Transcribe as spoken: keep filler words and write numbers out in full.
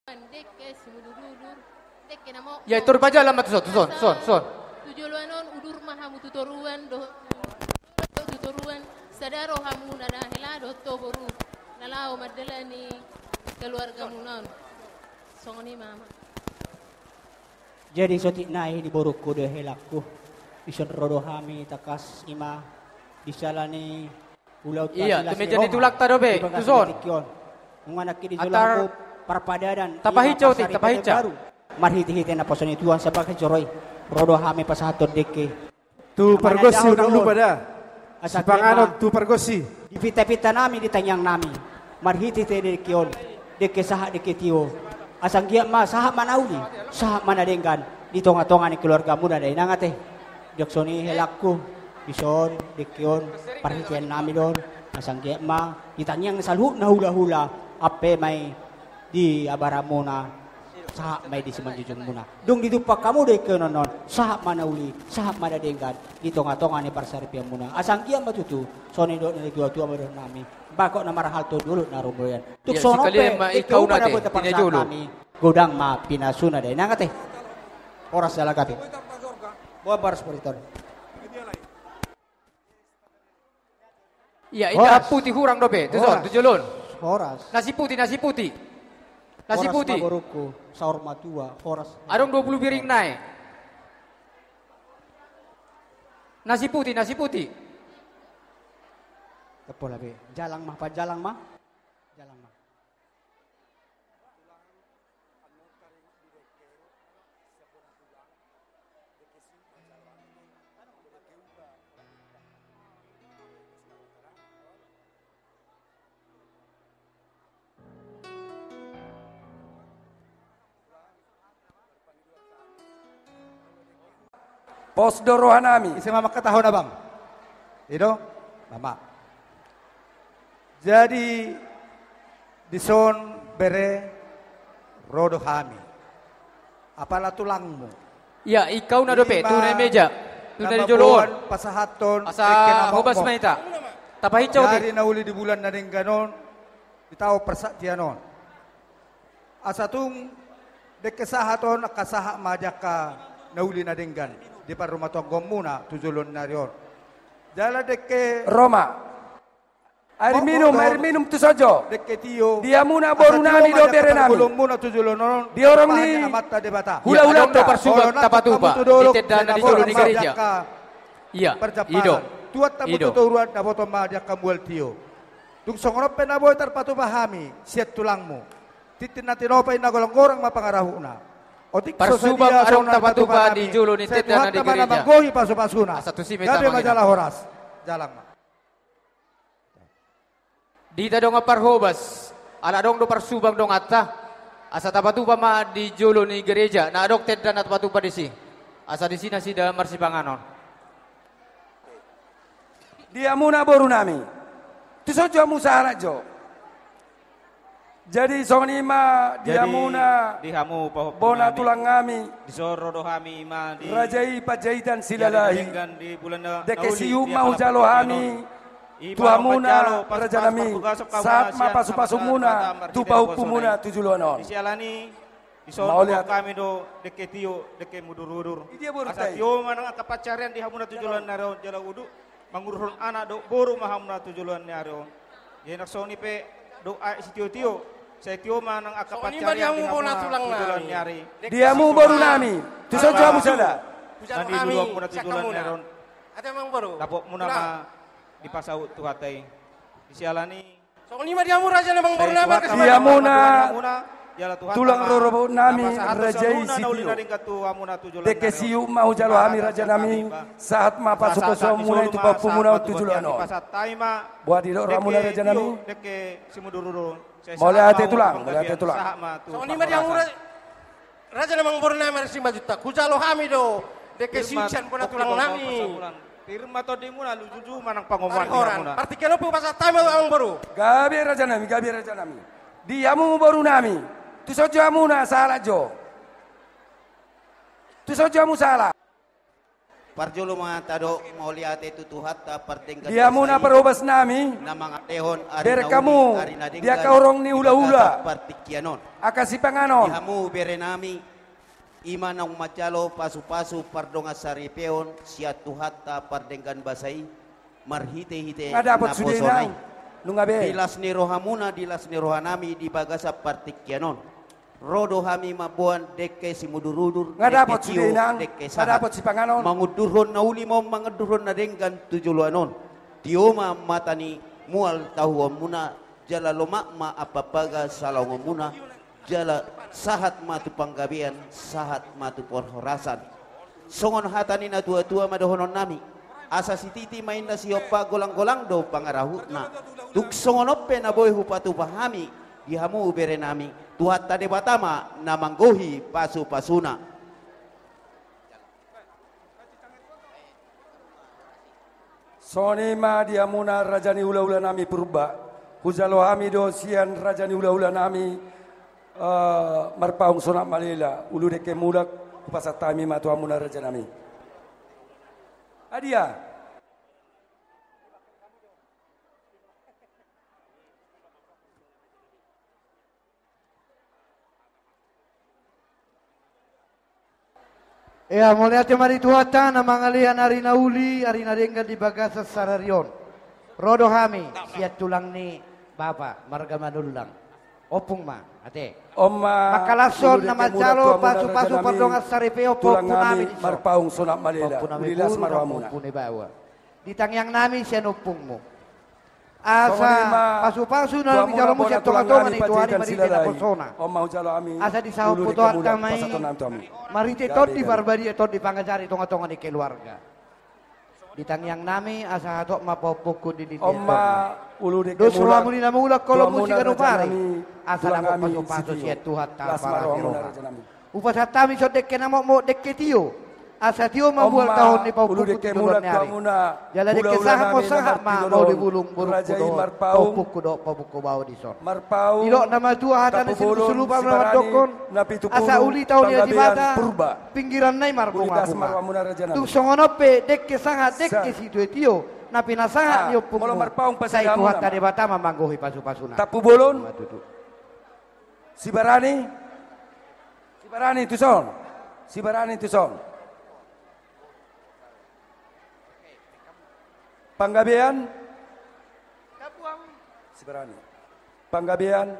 Dengke simudurudur, dengke na mokmok. Ya, tor pajalan ma tuson, tuson, tuson, tuson. Tu joloan on udur ma hamu tu toruan, dohot tu toruan, sada rohamuna da hela dohot ho boru, na laho mandalani keluargamuna on. Songon i ma, Ama. Jadi saotik nai di borungku dohot helangku, dison ro do hami tangkas i ma di siala ni ulaonta. Iya, tu meja ni tulangta dope, tuson. Nunga nangkin di joloanku parpadanan, tapahinsa otik, tapahinsa. Marhitehite naposo ni Tuhan sabagas joro i, ro do hami pasahathon dengke. Tu pargonsi, unang lupa da. Sipanganon tu pargonsi. Di pintapinta nami, di tangiang nami, marhitehite dengke on, dengke sahat dengke tio. Asa anggiat ma sahat ma na uli, sahat ma na denggan di tongatonga ni keluargamuna da inang ate. Dok songon i helangku, dison dengke on parhitean nami do on. Asa anggiat ma di tangiang ni saluhut na hulahula, ampe ma i di abaramuna, sahat ma i di simanjujungmuna. Dung ditumpak hamu dengke on, sahat ma na uli, sahat ma na denggan di tongatonga ni parsaripeonmuna. Asa anggiat ma tutu songon didok ni natuatua ma dohonon nami: Bagot na marhalto, dolok na rumurian. Tung songon i pe dengke on na boi tapasahat hami, godang ma pinasuna da inang ate. Horas jala gabe. Boan baros boriton. Iya, indahan puti hurang dope, tuson, tu jolo on. Horas. Nasi puti, nasi puti. Nasi puti. Horas ma borungku, saur matua, horas. Adong dua pulu piring nai. Nasi puti, nasi puti. Tepo labe, jalang ma, panjalang ma. Jalang ma. Pos do rohanami. Ise ma mangkatahon, abang? I do? Mama. Jadi, dison bere, ro do hami. Apala tulangmu. Iya, ingkau na dope, tu na i meja. Tu na di jolo on. Pasahathon. Asa hobas ma hita. Tapahinsa otik. Jadi na uli di bulan na denggan on, di taon parsaktian on. Asa tung dengke sahat on, angka sahat ma di angka na uli na denggan di parrumatanggaonmuna tu joloan ni ari on. Jala dengke. Ro ma. Air minum, air minum tu son jo. Dengke tio. Di hamuna borunami dohot berenami. Di horong ni amanta Debata. Hulahulanta. Adong do parsubang tapatupa di tenda na di jolo ni gareja. Iya, i do. Tuat hamu tu toruan, dapoton ma di angka mual tio. Tung songon on pe na boi tarpatupa hami sian tulangmu. Tintin na tinopa inna, golang-golang ma pangarahutna. Otik so sadia songon na tapatupa di jolo ni tenda na di gareja. Sai Tuhanta ma na manggohi pasupasuna. Asa tusi ma hita mangido. Gabe ma jala horas. Jalang ma. Di hita dongan parhobas, ala adong do parsubang donganta, asa tapatupa ma di jolo ni gareja, na adong tenda na tapatupa disi. Asa disi nasida marsipanganon. Di hamuna borunami. Tu son jo hamu sahalak jo. Jadi songon i ma di hamuna bona tulangnami. Dison ro do hami ma di raja i Panjaitan Silalahi. Dengke siup ma hujalo hami tu hamuna rajanami. Sahat ma pasupasumuna tu pahompumuna tu joloan on. Mauliate. Hami do dengke tio, dengke mudurudur. Asa tio ma nang angka pansarian di hamuna tu joloan ni ari on jala udu. Manguruhon anak dohot boru ma hamuna tu joloan ni ari on. Jadi nang songon i pe dohot aek sitiotio. Sai tio ma nang angka pansarian di hamuna tu joloan ni ari. Di hamu borunami. Tu son jo hamu sada. Nang di luluanmuna tu joloan ni ari on. Dapotmuna ma dipasaut Tuhanta i. Di siala ni Songon i ma di hamu raja ni amangborunami. Di hamuna tulang rorobotnami raja i sitio. Dengke siup ma hujalo hami rajanami. Sahat ma pasupasumuna i tu pahompumuna tu joloan on. Boha didok rohamuna rajanami? Mauliate tulang, mauliate tulang. Songon i ma di hamu raja. Raja ni amangborunami, marsimbajunta. Hujalo hami do dengke siup sian bona tulangnami. Pir ma tondimuna, luju-luju ma nang pangomoan di hamuna. Partingkian on pe hupasahat hami ma tu amangboru. Gabe rajanami, gabe rajanami. Di hamu borunami. Tu son jo hamuna sahalak jo. Tu son jo hamu sahalak. Parjolo ma tadok mauliate tu Tuhanta pardenggan. Di hamu na parhobas nami, na mangalehon ari na uli, ari na denggan, di bagasan partingkian on. Berkamu, berkamu, di angka horong ni hulahula, partingkian on. Angka sipanganon. Di hamu bere nami, i ma naung manjalo pasupasu pardongansaripeon sian Tuhanta pardenggan basa i, marhitehite naposona i. Nga dapot sude inang, nunga be. Di las ni rohamuna, di las ni rohanami di bagasan partingkian on. Ro do hami mamboan dengke simudurudur, nga dapot sude inang, dengke tio, dengke sahat, nga dapot sipanganon. Mangundurhon na uli ma on, mangundurhon na denggan tu joloan on. Tio ma mata ni mual tahuonmuna, jala lomak ma ampapaga salaongonmuna, jala sahat ma tu panggabean, sahat ma tu parhorasan. Songon hata ni natuatua ma dohononnami: Asa sititi ma inna sihompa, golanggolang do pangarahutna. Tung songon on pe na boi hupatupa hami di hamu berenami, Tuhanta Debata ma na manggohi pasupasuna. Songon i ma di hamuna raja ni hulahulanami Purba. Hujalo hami do sian raja ni hulahulanami, eh, Marpaung Sonak Malela, ulu dengke mulak, hupasahat hami ma tu hamuna rajanami. Adia. Ia, mauliate ma di Tuhanta na mangalean ari na uli, ari na denggan di bagasan sadari on. Ro do hami sian tulang ni bapa marga Manullang. Ompung ma, ate. On ma, mangkalashon na manjalo pasupasu pardongansaripeon pahompunami dison. Marpaung Sonak Malela, pahompunami uli las ma rohamuna. Pahompu ni baoa. Di tangiangnami sian ompungmu. Asa pasupasu na dijalomu sian tongatonga ni Tuhan i marhite naposona. Asa disahat Tuhanta ma i marhite Tondi Parbadia, Tondi Pangajari tongatonga ni keluarga. Di tangiangnami asa hatop ma pahompungku di lintena. Dos rohamu di na mangula, holongmu siganup ari. Asa dapot pasupasu sian Tuhanta Parasi roha. Hupasahat hami songon dengke na mokmok, dengke tio. Asa tio ma mual tahuon ni pahompungku tu joloan ni ari. Jala dengke sahat ma, sahat ma mauli bulung borungku dohot pahompungku dohot pahompu baoa dison. Didok na matua hata ni sinulusulupan na mandokkon: Asa uli tahu ni Debata, pinggiranna i marbungabunga. Tung songon on pe dengke sahat, dengke sitio-tio na pinasahat ni ompungmu, sai Tuhanta Debata ma manggohi pasupasuna. Tampubolon. Sibarani. Sibarani tuson. Sibarani tuson. Panggabean. Sibarani. Panggabean.